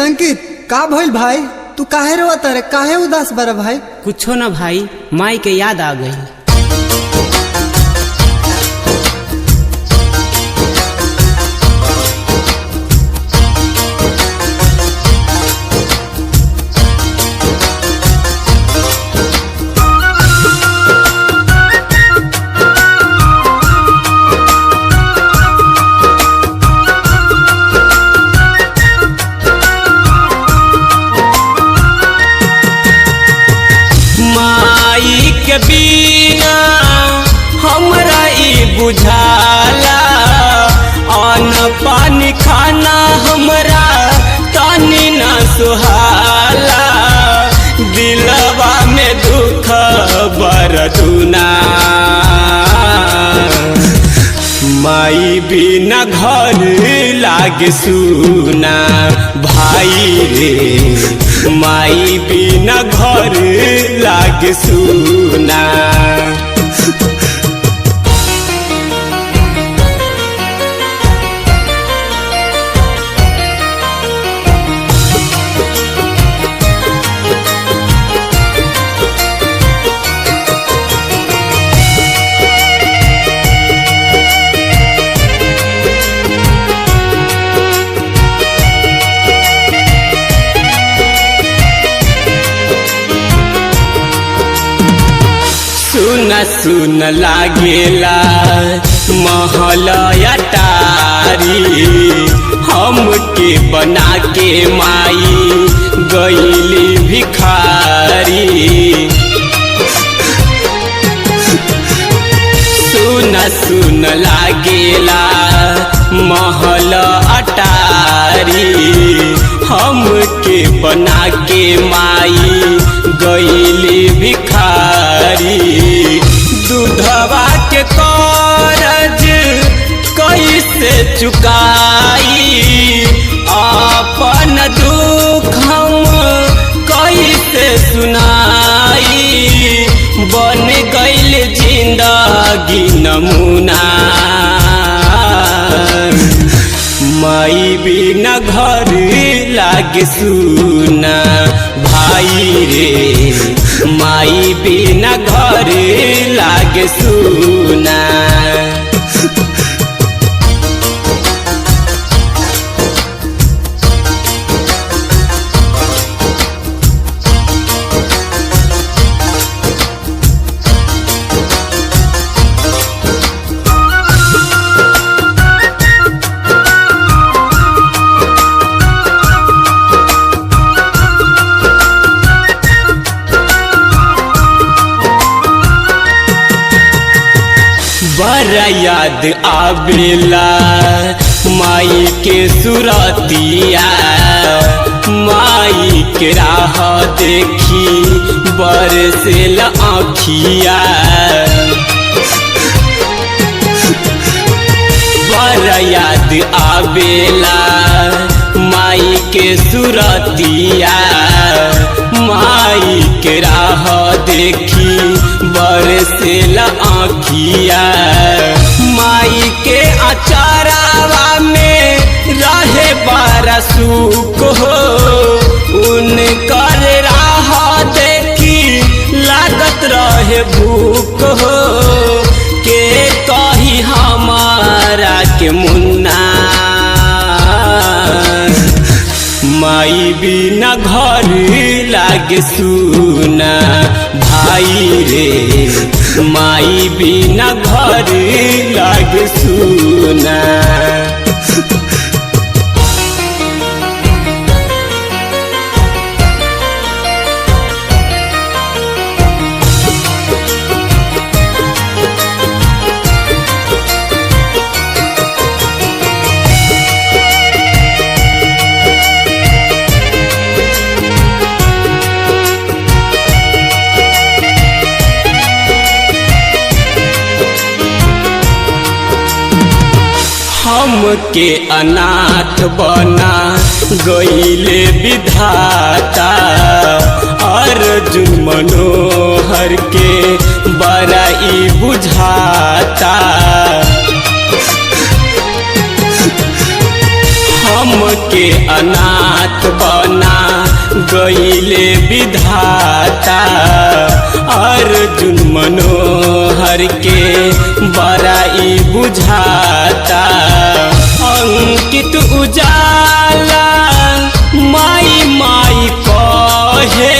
अंकित का भइल भाई? तू काहे रोवत रे, काहे उदास बारा भाई? कुछो ना भाई, माई के याद आ गई। माई के बिना हमरा ई बुझाला, अन्न पानी खाना हमरा तनी न सुहाला, दिलवा में दुख बरदुना। माई बिना घर लागे सुना भाई रे, माई बिना घर लागे सुना। सुन सुन लागेला महल अटारी, हमके बना के माई गईली भिखारी। सुन सुन लागेला महल अटारी, हमके बना के माई गईली भिखारी। दूधवा के कर्ज कैसे चुकाई, अपन दुख हम कैसे सुनाई, बन गईल जिंदगी नमूना। माई बिना घर लागे सुना भाई रे, माई बिना घर लागे सुना। बड़ा याद आवेला माई के सुरतिया, माई के राह देखी बरसेला आँखिया। बड़ा याद आवेला माई के सुरतिया, माई के राह देखी बरसेला आँखिया। माई के अचारावा में रहे बड़ा सुख हो, उनकर राह देखी लागत रहे भूख हो, के कही हमारा के मुन्ना। माई बिना घर लागे सुना भाई रे, माई बिना घर लागे सुना। हमके अनाथ बना गईले विधाता, अर्जुन मनोहर के बड़ा ई बुझाता। हमके अनाथ बना गईले विधाता। अर्जुन मनोहर के बड़ाई बुझाता। अंकित उजाला माई माई कहे,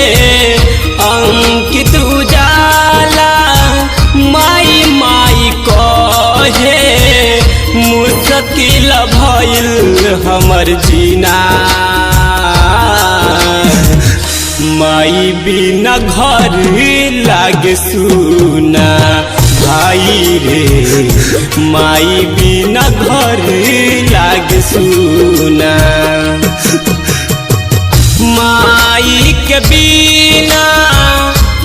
अंकित उजाला माई माई कहे, मुश्किल भइल हमर जीना। माई बिना घर लागे सुना भाई रे, माई बिना घर लागे सुना। माई के बिना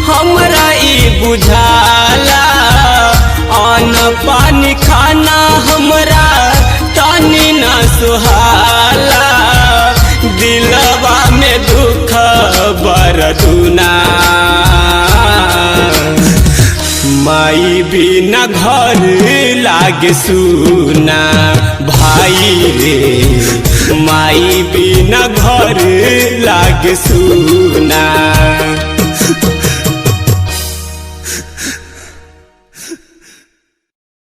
हमरा ई बुझाला, अन्न पानी खाना हमरा तानी ना सुहाला। दिलवा में दुख बरदुना, माई बिना घर लागे सुना भाई रे, माई बिना घर लागे सुना।